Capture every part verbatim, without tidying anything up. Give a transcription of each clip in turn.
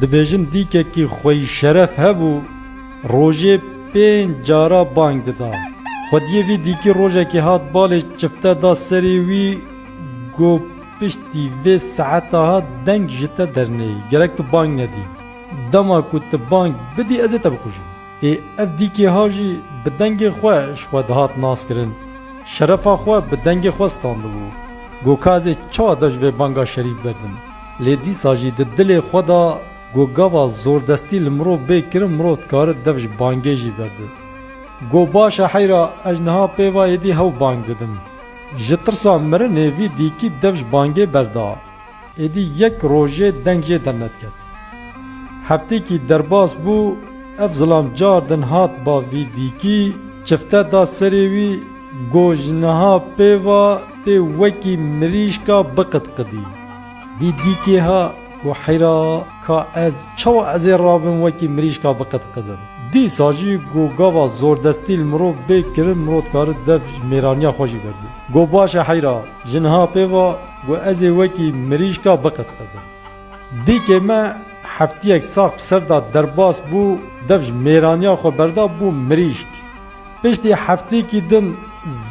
Dibêjin dîkekî xweyî şeref hebû, rojê pênc cara bang dida. Xwediyê vî dîkî rojekê hat balê çifte da serê wî, got, piştî vê saeta ha deng ji te derneyê, gerek tu bang nedî. Dema ku tu bang bidî ez ê te bikujim. Ê ev dîkê ha jî bi dengê xwe ji xwe dihat naskirin. Şerefa xwe bi dengê xwe standibû. Go ka ez ê çawa dev ji vê banga şerîf berdim? Lê dîsa jî di dilê xwe de go gava zordestî li mirov bê kirin, mirov dikare dev ji bangê jî berde. Go baş e heyra, ez niha pê va êdî hew bang didim. Ji tirsa mirinê vî dîkî dev ji bangê berda. Êdî yek rojê deng jê dernediket. Heftêkî derbas bû, ev zilam car din hat ba vî dîkî, çifte da serê wî, go ji niha pê va tê wekî mirîşka biqidqidî. Vî dîkê ha go heyra, ka ez çawa ez ê rabim wekî mirîşka biqidqidim? Dîsa jî go gava zordestî li mirov bê kirin, mirov dikare dev ji mêraniya xwe jî berdê. Go baş e heyra, ji niha pê va go ez ê wekî mirîşka biqidqidim. Dîkê me heftiyek sax bi ser de derbas bû, dev ji mêraniya xwe berda bû mirîşk. Piştî heftêkî din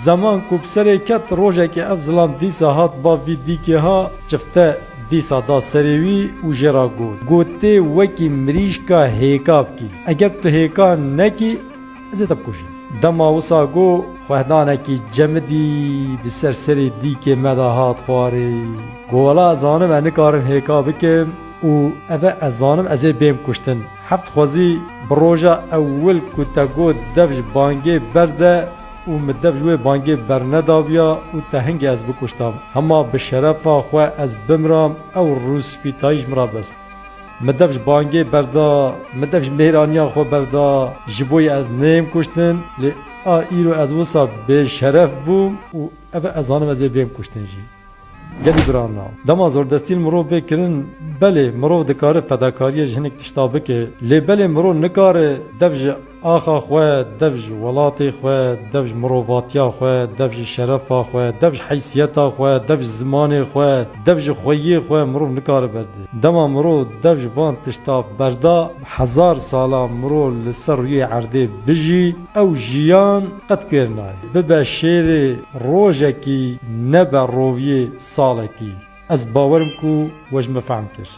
zeman ku bi serê ket, rojekê ev zilam dîsa hat ba vî dîkê ha, çifte dîsa da serê wî û jê re got, got tê wekî mirîşka hêka bikî. Eger tu hêka nekî, ez ê te bikujim. Dema wisa got, xwehdanekî cemidî bi ser serê dîkê me de hat xwarê. Got, wela ez zanim ez nikarim hêka bikim û eve ez zanim ez ê bêm kuştin. Heft xwezî bi roja ewil ku te got dev ji bangê berde û min dev ji wê bangê bernedabiya û te hingê ez bikuştam. Hema bi şerefa xwe ez bimram, ew rûspîtayî ji min re bes. Min dev ji bangê berda, min dev ji mêraniya xwe berda, ji bo yê ez neyêm kuştin, lê a îro ez wisa bêşeref bûm û eve ez zanim ez ê bêm kuştin jî. Gelî birana, dema zordestî li mirov bê kirin, belê mirov dikare fedakariyê ji hinek tişta bike, lê belê mirov nikare dev ji axa xwe, dev ji welatê xwe, dev ji mirovatiya xwe, dev ji şerefa xwe, dev ji heysiyeta xwe, dev ji zimanê xwe, dev ji xweyiyê xwe mirov nikare berde. Dema mirov dev ji van tişta berda, hezar sala mirov li ser rûyê erdê bijî, ew jiyan qet kêr nayê. Bibe şêrê rojekî, nebe roviyê salekî. Ez bawerim ku we ji min fehm kir.